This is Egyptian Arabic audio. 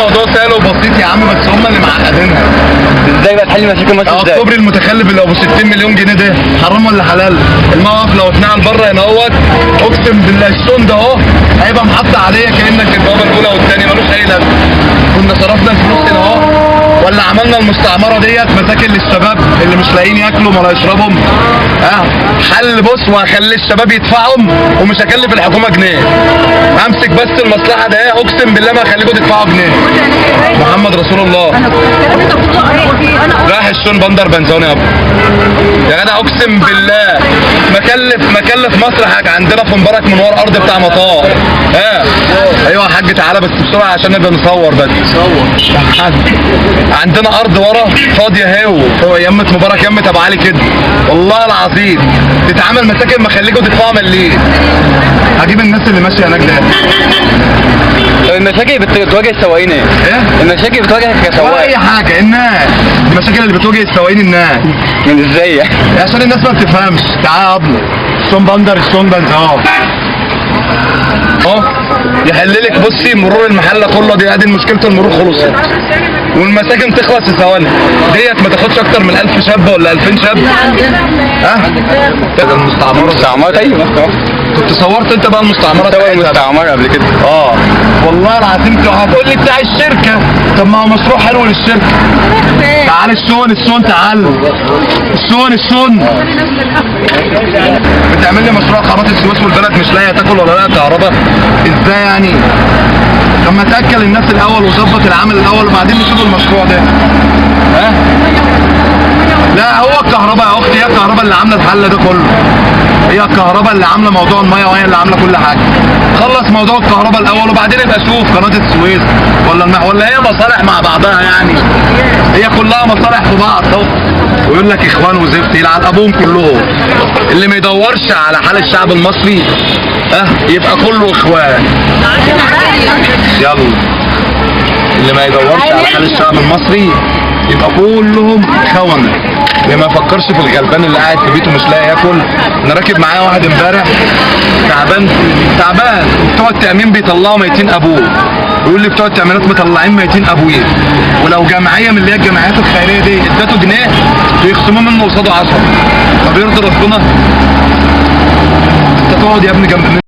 الموضوع سهل وبسيط يا عم، بس هم اللي معقدينها. ازاي بقى تحل مشاكل مصر ازاي؟ الكوبري المتخلف اللي ابو 60 مليون جنيه ده حرام ولا حلال؟ الموقف لو اتنقل بره هنا اهوت، اقسم بالله الشون ده اهو هيبقى محطة عادية كانك البوابة الاولى والثانية، ملوش اي لازمه. كنا صرفنا الفلوس هنا اهو، ولا عملنا المستعمره ديت مساكن للشباب اللي مش لاقيين ياكلوا ولا يشربوا. حل بص، وهخلي الشباب يدفعهم ومش هكلف الحكومة جنيه. همسك بس المصلحة ده، اقسم بالله ما هخليكم تدفعوا جنيه. محمد رسول الله. رايح الشون بندر بنزون يا ابو يا جدع، اقسم بالله ما كلف مصر حاجة. عندنا في مبارك من ورا ارض بتاع مطار. ايوه يا حاج تعالى بس بسرعة عشان نبقى نصور بس. عندنا ارض ورا فاضية اهي، هو يمه مبارك يمه ابو علي كده، والله العظيم تتعامل مساكن ما خليكم تدفعوا مليم. هجيب الناس اللي ماشية هناك ده. طب المشاكل بتواجه السواقين ايه؟ ايه؟ المشاكل بتواجهك كسواق؟ ولا اي حاجة، الناس المشاكل اللي بتواجه السواقين الناس. من ازاي يعني؟ عشان الناس ما بتفهمش. تعالى يا ابني الشون بندر، الشون بنز اهو اهو يحل لك. بصي مرور المحلة كله دي، ادي مشكلة المرور خلصت، والمساكن تخلص في ثواني. ديت ما تاخدش اكتر من 1000 شاب ولا 2000 شاب. ها؟ ده المستعمره. المستعمره ايوه. كنت صورت انت بقى المستعمره؟ صور المستعمره قبل كده. والله العظيم هتقول لي بتاع الشركة. طب ما هو مشروع حلو للشركة. تعال الشون، الشون تعال، الشون الشون. بتعمل لي مشروع قناة السويس والبلد مش لاقيه تاكل ولا لاقيه كهرباء، ازاي يعني؟ طب ما تاكل الناس الاول وظبط العمل الاول وبعدين نشوف المشروع ده. ها؟ لا هو الكهرباء يا اختي، هي الكهرباء اللي عامله الحل ده كله، هي الكهرباء اللي عامله موضوع المية، وهي اللي عامله كل حاجة. خلص موضوع الكهرباء الاول وبعدين ابقى شوف قناة السويس ولا ولا هي مصالح مع بعضها يعني، هي كلها مصالح في بعض. ويقول لك اخوان وزفت، يلعن ابوهم كلهم. اللي ما يدورش على حال الشعب المصري يبقى كله اخوان. يلا اللي ما يدورش على حال الشعب المصري يبقى كلهم خونه. اللي ما يفكرش في الغلبان اللي قاعد في بيته مش لاقي ياكل. انا راكب معايا واحد امبارح تعبان تعبان، بتوع التامين بيطلعوا ميتين ابوه، بيقول لي بتوع التامينات مطلعين ميتين ابويا، ولو جمعية من اللي هي الجمعيات الخيرية دي ادته جنيه بيخصموه منه قصاده 10. طب يرضي ربنا؟ انت تقعد يا ابني جنب